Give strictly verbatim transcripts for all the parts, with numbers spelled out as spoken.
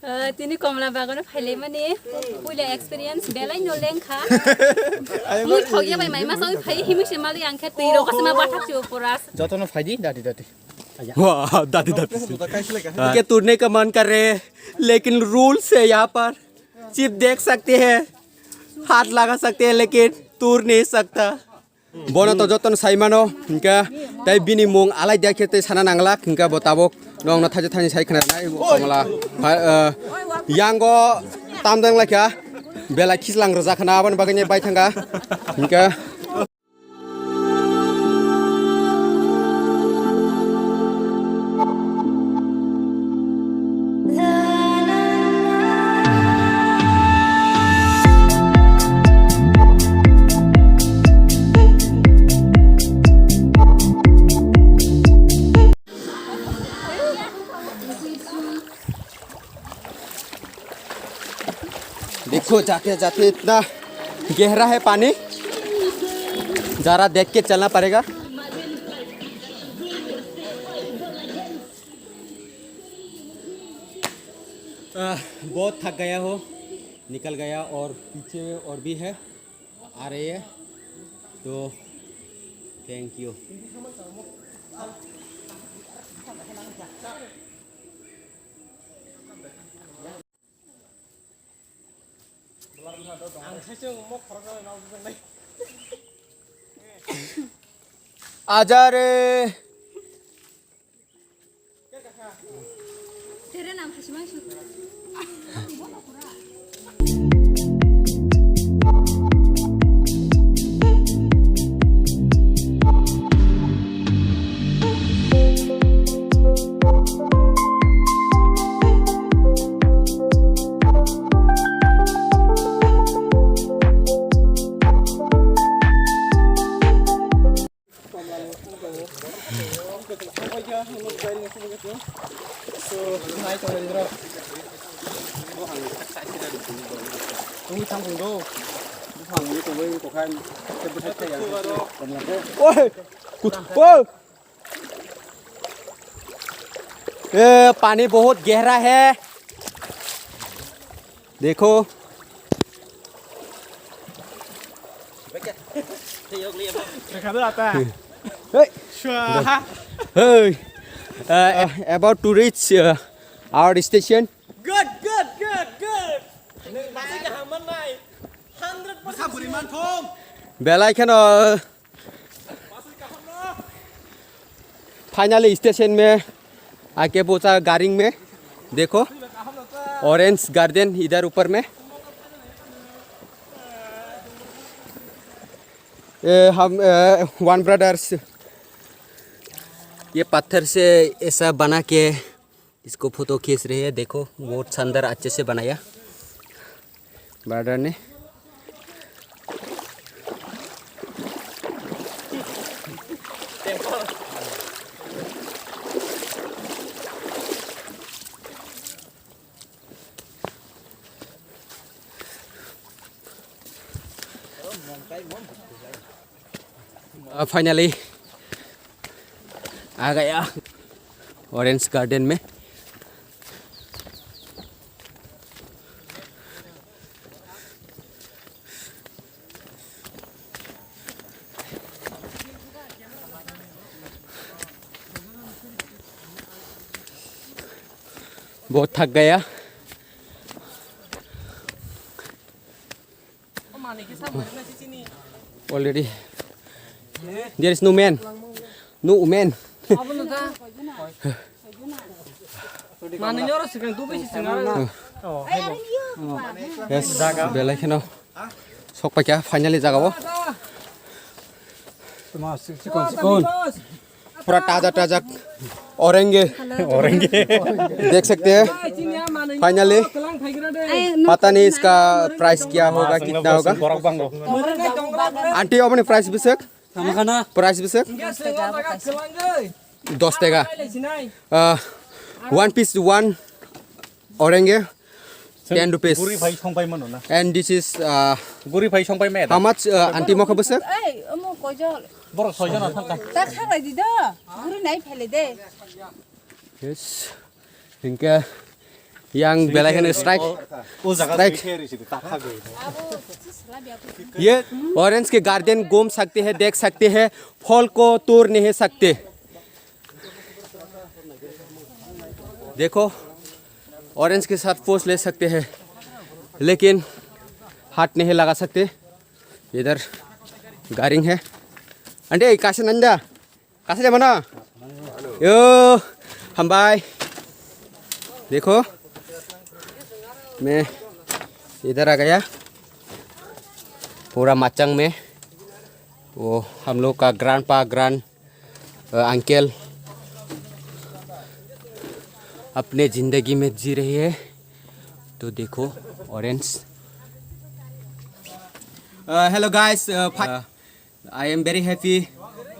Eh, tini Komla Bagano phailai mani puila experience belai no lengkha. Mui thogya bai mai masa oi phai himui se mali angkhe twi rok asma bathak chu puras. Jotono phaidi dati dati. Wah, dati dati. के तूरने का मन कर रहे हैं, लेकिन रूल्स है यहाँ पर। सिर्फ देख सकते हैं, हाथ लगा सकते हैं, लेकिन तूर नहीं सकता। Bono to jotono sai mano, hingka tai bini mung alai dia khe tei sana nanglak, hingka bo tabok nongno thaisa thaini sai khna nai, Komla, ha, eh, yango tam dang lai kha, belai khislang rwjak khna, aboni bagwi bai thanga, hingka. देखो, जाते जाते इतना गहरा है पानी, जरा देख के चलना पड़ेगा। आह, बहुत थक गया हो, निकल गया और पीछे और भी है, आ रही है, तो thank you। आजा रे। तेरे नाम हसीमा। Oi, kut-, oh. ए, पानी बहुत गहरा है। देखो। Hey. Hey. Uh, about to reach, uh, our station. Good, good, good, good. Masih kaham manai. Hundred percent. Belai kheno. Finally, station में आके पहुंचा, गारिंग में। देखो, ऑरेंज गार्डन इधर ऊपर में। ये हम, ए, वन ब्रदर्स, ये पत्थर से ऐसा बना के इसको फोटो खींच रहे हैं। देखो, बहुत शानदार, अच्छे से बनाया ब्रदर ने। Uh, finally, आ गया ऑरेंज गार्डन में। बहुत थक गया। Already. There is no man. No woman. Yes, belai kheno. Sok paikha, finally jaga o. Sikon, sikon. पूरा ताजा ताजा औरेंगे। औरेंगे। देख सकते हैं, finally। पता नहीं इसका प्राइस क्या होगा, कितना होगा। Aunty, अपनी प्राइस बिसेक? प्राइस बिसेक? दस टका। Uh, one piece, one औरेंगे। Ten rupees. Guri phai songpai mano na. And this is, uh, guri phai songpai maya da? How much, uh, aunty, mokha bwswk? Ei, omo kojol. Borok soi jona thangkha. Ta khabai di do. Guri nai phele de. Yes. Hingke Yang belai kheno strike. Strike. ये ऑरेंज के गार्डन घूम सकते हैं, देख सकते हैं, फल को तोड़ नहीं सकते। देखो, ऑरेंज के साथ पोज ले सकते हैं, लेकिन हाथ नहीं लगा सकते। इधर गारिंग है। अंडे, कासे नंदा? कासे जाबा ना? यो, हम भाई। देखो, मैं इधर आ गया। पूरा मचांग में। वो हम लोग का ग्रैंडपा, ग्रैंड, अ, अंकल अपने जिंदगी में जी रही है। तो देखो, orange. Uh, hello guys, uh, fi- uh, I am very happy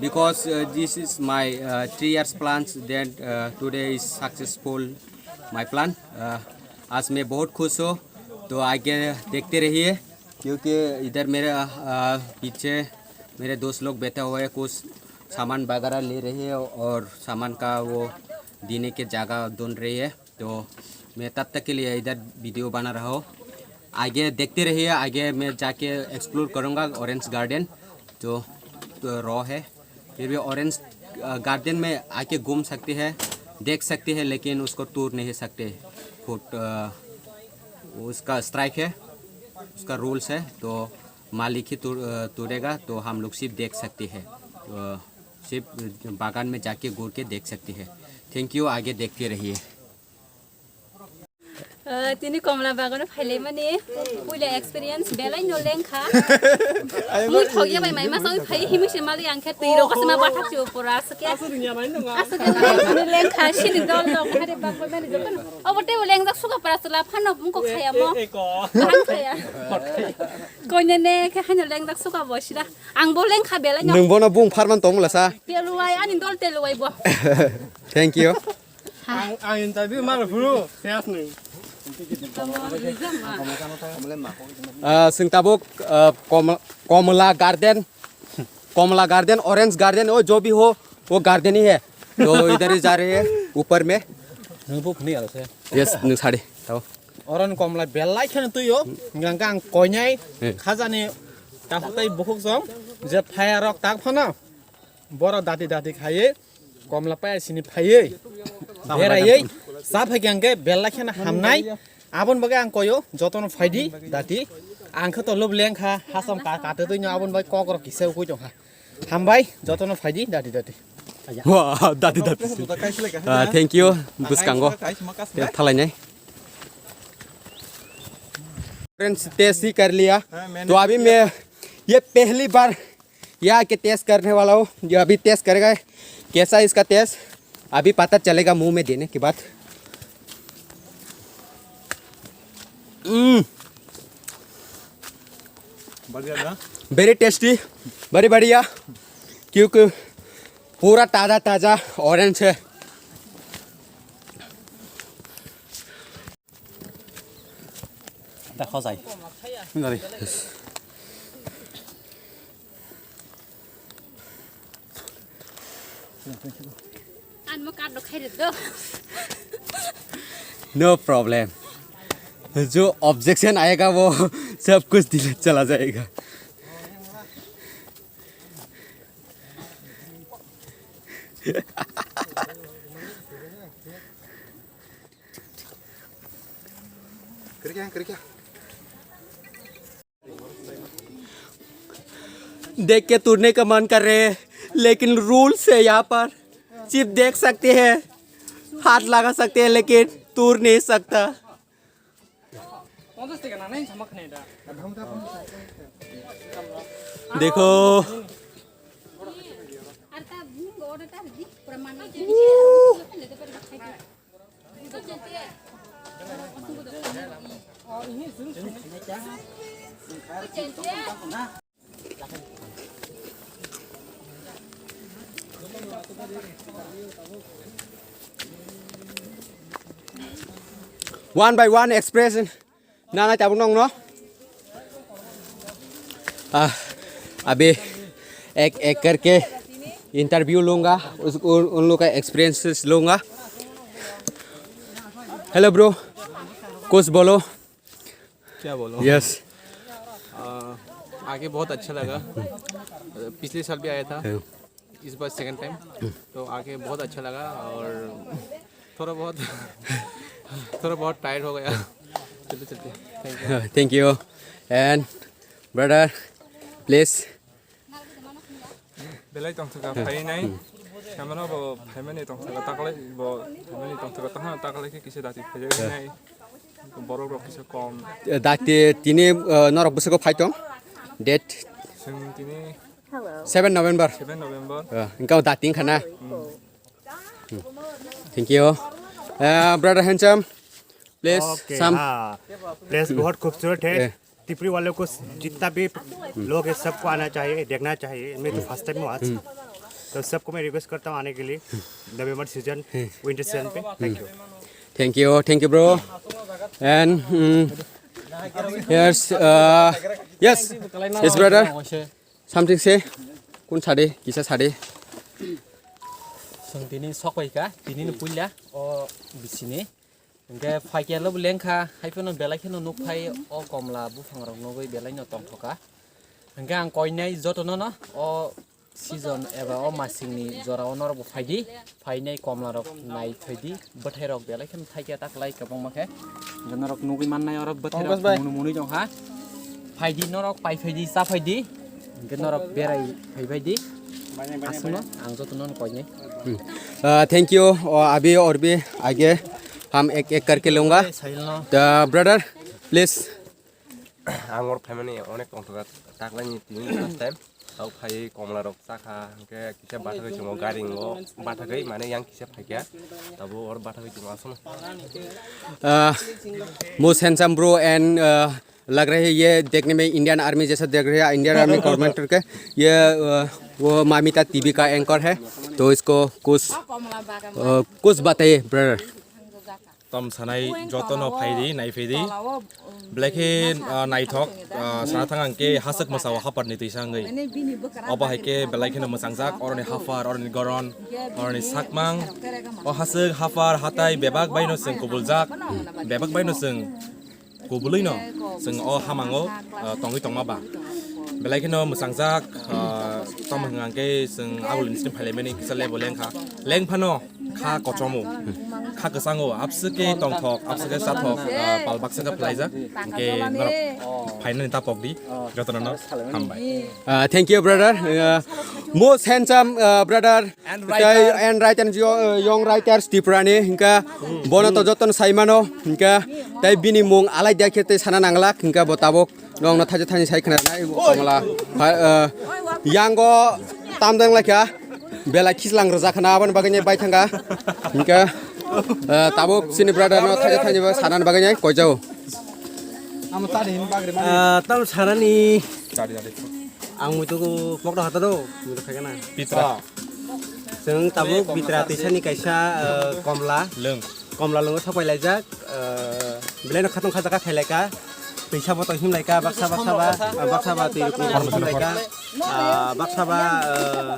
because uh, this is my uh, three years plans. Then uh, today is successful my plan. Uh, आज मैं बहुत खुश हूँ। तो आगे देखते रहिए, क्योंकि इधर मेरे uh, पीछे मेरे दोस्त लोग बैठे हुए हैं, कुछ सामान वगैरह ले रहे हैं और सामान का वो देने के जगह ढूंढ रही है। तो मैं तब तक के लिए इधर वीडियो बना रहा हूँ। आगे देखते रहिए, आगे मैं जाके एक्सप्लोर करूँगा ऑरेंज गार्डन। तो, तो रॉ है, फिर भी ऑरेंज गार्डन में आके घूम सकते हैं, देख सकते हैं, लेकिन उसको तोड़ नहीं सकते। फुट अ, उसका स्ट्राइक है, उसका रूल्स है। तो मालिक ही तोड़- अ, तोड़ेगा, तो हम लोग सिर्फ देख सकते हैं। तो सिर्फ बागान में जाके घूर के देख सकते हैं। Thank you. आगे देखते रहिए। Tini komla bagano phailaimani puila experience belai no lengkha. Mui thokya bai mai masa ui phai himui se mali ang khe twi rok asma bathak se pura asuk ya. Asuk ya ni lengkha sini dol no khare bak bai mani joto. Obo tebo lengjak suka para sula phano mungko khaya mo. Ang khaya. Koine ne khe haino lengjak suka bo sida. Ang bo lengkha belai no. Nwng bono bung pharman tongmula sa. Teluwai ani dol teluwai bo. Thank you. Ang, ang interview mar phuru, sales ni. Ah, sing tabuk, ah, Kom-, Komla Garden, Komla Garden, Orange Garden, वो जो भी हो, वो गार्डन ही है। तो इधर ही जा रहे हैं, ऊपर में। Nung bo phunui aro se. Yes, nung sadi, tao. Oran komla belai kheno tuyo, ngang kang koinai, Eh. Khajani, takhuk tai bukhuk jong, je phaya rok tak phano, boro dati dati khaye, Komla paya sini phaiwi, beraiwi, cha phai khe ang khe belai kheno hamnai. Aboni bagwi ang koyo, jotono phaidi, dati. Ang khe to lub lengkha, hasam ka, kate twi no aboni bagwi kok rok kisa ukui tongkha. Hambai, jotono phaidi, dati, dati. Wah, dati, dati. Ah, thank you, bwskango. Tei thalainai. Friends, test ही कर लिया। तो अभी मैं ये पहली बार ये आके टेस्ट करने वाला हूँ। ये अभी टेस्ट करेगा, कैसा है इसका टेस्ट, अभी पता चलेगा मुंह में देने के बाद। हम्म। बढ़िया ना? Very tasty, very बढ़िया, क्योंकि पूरा ताज़ा ताज़ा ऑरेंज है। Da khojai. Dari. An mo card khai do. No problem. जो ऑब्जेक्शन आएगा वो सब कुछ डिलीट चला जाएगा। देख के तोड़ने का मन कर रहे हैं, लेकिन रूल्स है यहाँ पर। सिर्फ देख सकते हैं, हाथ लगा सकते हैं, लेकिन तोड़ नहीं सकता। देखो। One by one expression. ना, ना, चाबुक नंग नो। आ, अभी एक एक करके इंटरव्यू लूंगा, उस, उन, उन लोग का एक्सपीरियंसेस लूंगा। Hello bro, कुछ बोलो। क्या बोलो? यस। आ, आके बहुत अच्छा लगा। पिछले साल भी आया था, हाँ। इस बार सेकंड टाइम, तो आके बहुत अच्छा लगा और थोड़ा बहुत थोड़ा बहुत टायर्ड हो गया। चलते चलते, thank you. Thank you. And brother, please. Belai tongthok kha phainai. Samano bo phaimani tongthok kha taklai bo phaimani tongthok kha tahan taklai khe kisa dati phaijaknai. Borok rok kisa kom. Dati tini, uh, norok bwswk phai tong. Date? Chwng tini seven November. Seven November. Uh, engkau dati wngkha na? Hmm. Thank you. Uh, brother handsome, please. Okay, some. हाँ। प्लेस बहुत खूबसूरत है। ए। टिपरी वालों को जितना भी लोग है, सबको आना चाहिए, देखना चाहिए। मैं तो फर्स्ट टाइम हूँ आज। हम्म। तो सबको मैं रिक्वेस्ट करता हूँ आने के लिए, नवंबर सीजन, हम्म। विंटर सीजन पे। Thank you. Thank you, thank you, bro. And, mm, here's, uh, yes, yes, brother. Something say. Kun sade, kisa sade. Song tini sok bai ka, tini ni puila o bisini. Hingke phaikya lo bo lengkha, hai phano belai kheno nukphai o komla buphang rok nugwi belai no tongthoka. Hingke ang koinai jotono no o season eba o masingni jorao norok bo phaidi, phainai komla rok nai phaidi, bwthai rok belai kheno thaikya ta khlai kwbangma khe. Hingke norok nugwi mannai oro bwthai rok Pankaj bhai. Munu munui tongkha. Phaidi norok pai phaidi cha phaidi, hingke norok berai phai phaidi. Aswkno ang jotono no koinai. Hmm. Uh, thank you, uh, abhi aur bhi aage hum ek ek karke lunga. Sahil no. The brother, please. Ang oro phaimani onek tongthok kha, taklaini tini first time. Tabo phai komla rok chakha, hingke kisa bathagwi chwngo, gari wngo bathagwi, mane yang kisa phaikha, tabo oro bathagwi chwngo aswkno. Uh, most handsome bro and, uh, लग रहे हैं ये देखने में Indian army जैसा देख रहे हैं, इंडियन आर्मी कमेंटर के। ये, अ, वो मामिता टीवी का एंकर है, तो इसको कुछ, अ, कुछ बताइए brother. Tom sanai jotono phaidi, nai phaidi. Belai khe, ah, naithok, ah, sana thang ang khe haswk mwsao hapar ni twisa wngwi. Obo hai khe belai kheno mwchangjak, oroni hafar, oroni goron, oroni sakmang. O haswk hafar hatai bebak baino chwng kubuljak, bebak baino chwng kubulwino chwng o hamango, ah, tongwi tongma ba. Belai kheno mwchangjak, ah, tamo hwnka hwnkhe chwng aboni sini phailaimani kisa lebo lengkha. Lengphano kha kochomo, kha kwchango, abswk khe tongthok, abswk khe chathok, ah, pal baksa khe phlaijak. Hwnkhe norok phainani ta pokdi, jotono no hambai. Ah, thank you, brother. Ah, most handsome, ah, brother. And tei writer. And writer, yo-, young writers Tripura ni, hingka bono to jotono sai mano, hingka tei bini mung alai dia khe tei sana nanglak, hingka bo tabuk nokno thaisa thani sai khna nai, bo kamla. Ha, eh, yango tam dang lai kha, belai khislang rwjak khna, aboni bagwi bai thanga, hingka, eh, tabuk chini brother no thaisa thani bo sana bagwi koi jao. Ah, tam sanani. Ang muitu pokno hataro, muitu khaikana. Pitra. Chwng tabuk bitra twisani kaisa, eh, komla. Lwng. Komla lwngo sopai laijak, eh, belai no khatong kha jaga khai laika. Twisa bo tong him laika, baksa baksa ba, baksa ba twi rukun him laika. Ah, baksa ba, eh,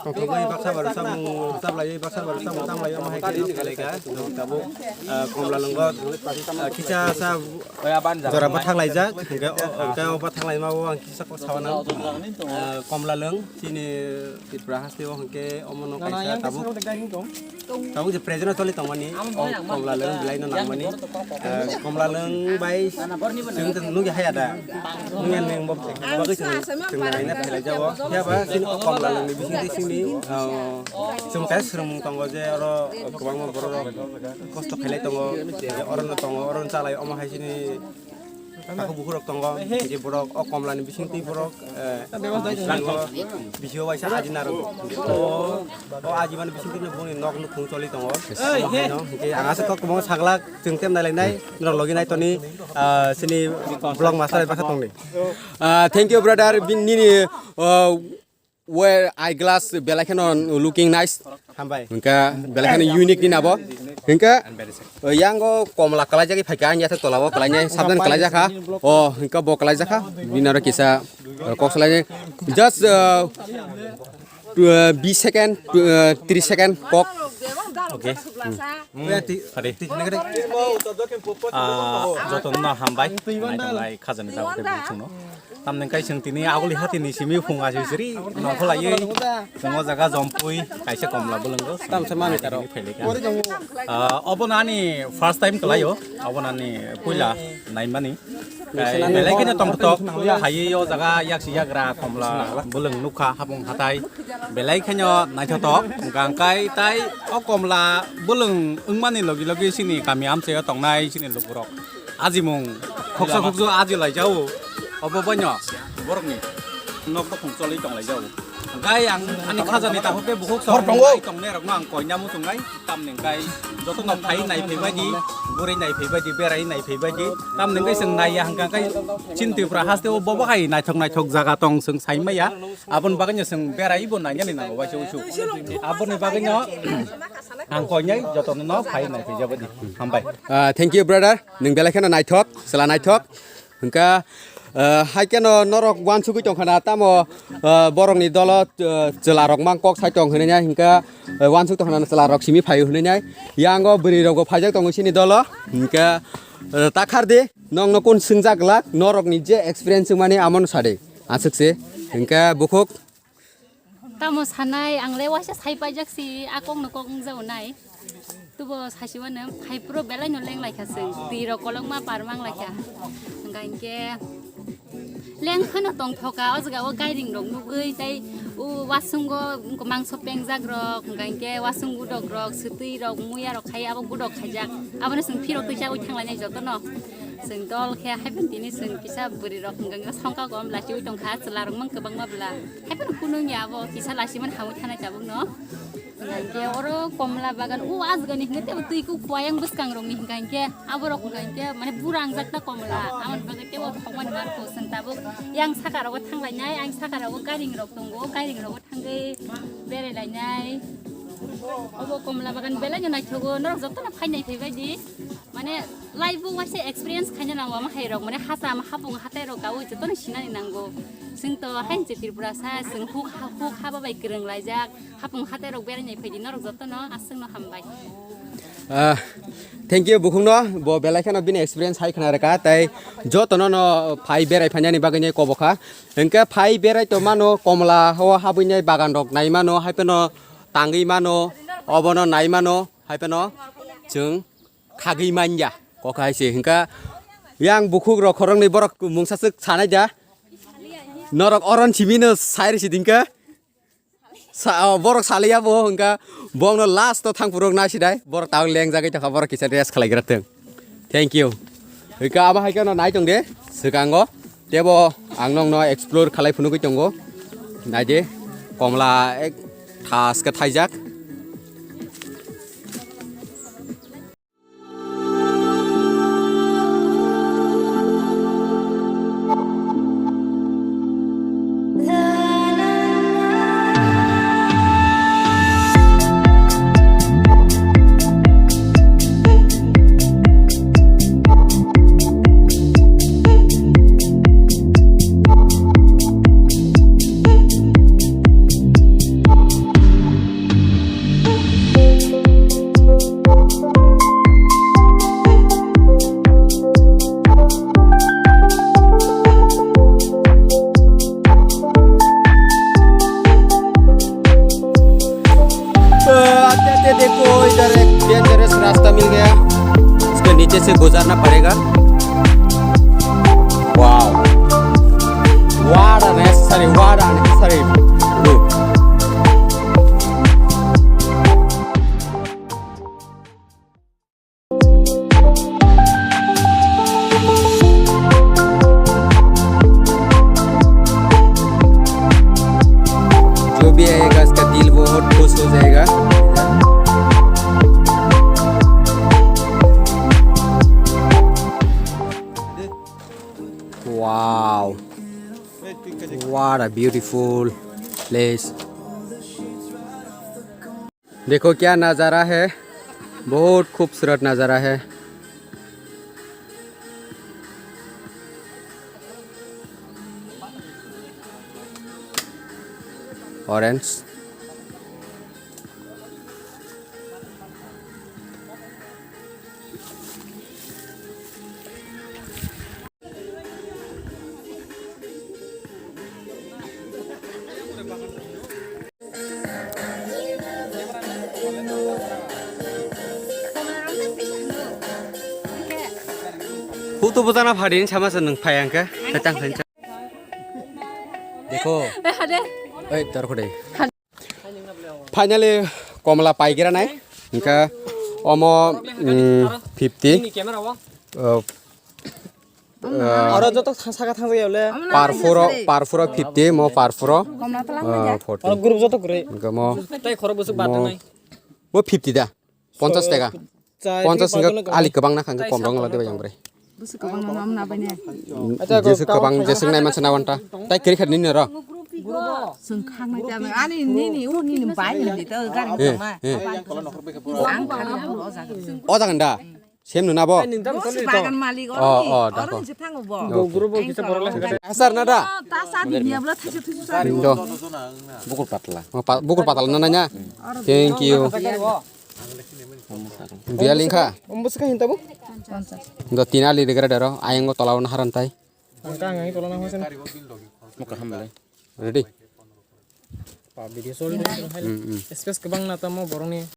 tongthok bai baksa ba rwchapmung rwchap lai, baksa ba rwchapmung tam lai, omo hai khe no khai laika. Tabuk, eh, komla lwngo, eh, kisa sa jora bwthak laijak, hingke o, hingke o bwthak laima o ang kisa kok sawana. Eh, komla lwng chini Tripura haste o hingke omo no kaisa tabuk, tabuk je present o choli tongmani, o komla lwng belai no nangmani. Eh, komla lwng bai chwng tong nugya haya da, nugya neng bo bagwi chwng, chwng nangna phailai jago. Phiya ba chini o komla lwng ni bising twi chini, eh, chwng kaisa swrwngmung tongo je oro kwbangma borok rok kosto khailai tongo, oro no tongo, oro no chalai, omo hai chini Takhuk bukhuk rok tongo, je borok o komla ni bising twi borok, eh, bising o, bising o waisa ajina rwgo. O, o ajimani bising twi boni nok nukhung choli tongo. Omo hai no, hingke ang aswk kok kwbangma saglak, chwng tem nai lai nai, norok logi nai toni, ah, chini vlog master bai bakha tongni. Ah, thank you, brother. Bin-, nini, ah, Wear eyeglass belai kheno looking nice. Hambai. Hingke belai kheno unique ni nabo. Hingke, uh, yango komla kalai jagwi phaikha, ang yathek tola o kalai nai, sabdan kalai jakha. O, hingke bo kalai jakha. Bini aro kisa, uh, kok salai nai. Just, uh, uh, bis second, uh, tris second kok. Okay. Hmm. Adi. Ah, jotono hambai. Naitongnai khajani tabuk tei bongchungno. Tamni kai chwng tini aguli hatini simi phung asui siri nongkholaiwi chwng o jaga jompui kaisa komla bwlwngo. Tamsa mami taro. Ah, obo nani first time kwlaio, obo nani puila naimani. Belai kheno tongthok, phaiwi o jaga yaksi yagra komla bwlwng nukha hapung hatai. Belai kheno naithothok, hwnkha hwnkhe tai o komla bwlwng wngmani logi logi chini kami amchaio tongnai chini lukurok ajimung khoksa khoksa aji laijao. Obo boino borokni nok bokhong cholwi tong laijao. Hwnkhe ang ani khajani takhuk khe bukhuk sok tongnai rokno ang koina muchungnai. Tamni hwnkhe jotono phai naiphaibaidi, bwrwi naiphaibaidi, berai naiphaibaidi. Tamni hwnkhe chwng naiya hwnkha khe chini Tripura hasteo bobo hai naithok naithok jaga tong chwng saimaya. Aboni bagwino chwng beraibo nainani nango waisa usu. Aboni bagwino ang koinai jotono phai naiphaijabaidi. Hambai. Ah, thank you, brother. Nwng belai kheno naithok, chwla naithok. Hwnkha, ah, hai kheno norok uansugwi tongkha na, tamo, ah, borokni dolo, ah, chwlarok mang kok sai tong hwnwi nai, hwnkha, ah, uansuk tongkha na chwlarok simi phaio hwnwi nai, yango bwrwirokbo phaijak tongo chini dolo, hwnkha, ah, ta khardi, nokno kun swngjak glak, norokni je experience wngmani amono sadi, aswk se, hwnkha bukhuk. Tamo sanai, ang le waisa sai paijak si, a kok no kok wng jao nai. Tubo sasi wano, hai puro belai no leng lai kha se, twi rok kolok ma par mang lai kha. Hwnkha hinkhe, leng phano tong thoka, o jaga o gairing rok nugwi, tai o wasungo mangso pengjak rok, hwnkha hinkhe wasung gudok rok, swtwi rok, muya rok khai, abo gudok khaijak. Abono chwng phirok twi chagwi thang lai nai joto no. Chwng dol khe, hai phano tini chwng kisa bwrwi rok hwnkha hinkhe songka gom lachiwi tong kha, chwla rok mang kwbangma bwla. Hai phano kunu wngya abo kisa lasimani hamwi thanai tabukno. Hwnkha hinkhe oro komla bagan o ajgani hinkhe teibo twi kuk kuayang bwskangrokni hwnkha hinkhe aborok hwnkha hinkhe mane bura wngjakna komla. Aboni bagwi teibo thokmani manpho chwng tabuk yang sakarogo thanglainai, ang sakarogo gairingrok tongo, gairingrogo thangwi berailainai. Obo komla bagan belaino naithogo, norok jotono phai naiphaibaidi. Mane life o waisa experience khaina nango, ama hai rok mane hacham hapung hatai rok kaui jotono sinani nango. Chwng to hain se Tripura sa, chwng huk ha, huk haba bai kwrwng laijak, hapung hatai rok berai nai phaidi norok jotono aswkno hambai. Ah, thank you bukhukno, bo belai kheno bini experience hai khna rwkha, tai jotono no phai berai phainani bagwi nai kobo kha. Hwnkhe phai berai to mano, komla o habwi nai bagan rok nai mano, hai phano tangwi mano, obono nai mano, hai phano chwng khagwi manya. Kok hai se hwnkha yang bukhuk rok khoroknwi borok mungsa swk sanai da. Norok oron simi no sai rw si dingkha. Sa, o, borok saliya bo hwnkha bongno last o thangphuru nai sidai. Borok tabuk lengjagwi tongkha, borok kisa rest khlai gra thung. Thank you. Hwnkha abo hai kheno nai tong de swkango. Tebo ang nokno explore khalai phunugwi tongo. Nai de komla ek thas khe thaijak. अ, आते आते देखो, इधर एक डेंजरस रास्ता मिल गया, इसके नीचे से गुजरना पड़ेगा। Wow, what a necessary, what a necessary route। जो भी आएगा, उसका दिल बहुत खुश हो जाएगा। Wow, what a beautiful place। देखो क्या नज़ारा है, बहुत खूबसूरत नज़ारा है। Orange। Kutu bujana phadi sama se nung phai angke. Tang khan. Dekho. Ei, tar khode. Finally, komla paigira nai. Hingke omo, mm, fifty. Uh, Aro joto thang-, saka thang jaya le. Parfuro, parfuro fifty, mo parfuro, uh, forty. Aro group joto gre. Hingke mo, Tai khoro busuk mo, bad nai. Mo fifty da. Ponchas taka. Chai Ponchas twi hingke pagano ali kwbang na khanke kom rong la diba yang bre. Busu kwbang no amna bani. Acha, Jesu kwbang, jesung nai mansa na wanta. Tai kiri khat nini ro. Sung khang na jam. Ani nini, u nini bai nini to gari Eh, ma. Eh. Ang khang na bro o jaga. O jaga nda. Sem nuna bo. Ai, nung tam Busu toli to. Bagan malik Oh, oro ni. Oh, Oro dako. Ni se thango bo. Bo guru bo kisa borok le. Asar na da. Ta sa di niya bla thaisa thaisa sa. Indo. Bukur patla. Oh, pa-, bukur patla na na nya. Thank you. Dia lingkha. Om busu ka hinta bo. Do tinali de gara daro. Ayang go tola na haran tai. Angka ang ngai tola na hosen. Muka hamle. Ready? Pa video sol ni. Hmm, hmm. Space kwbang na tamo borok ni.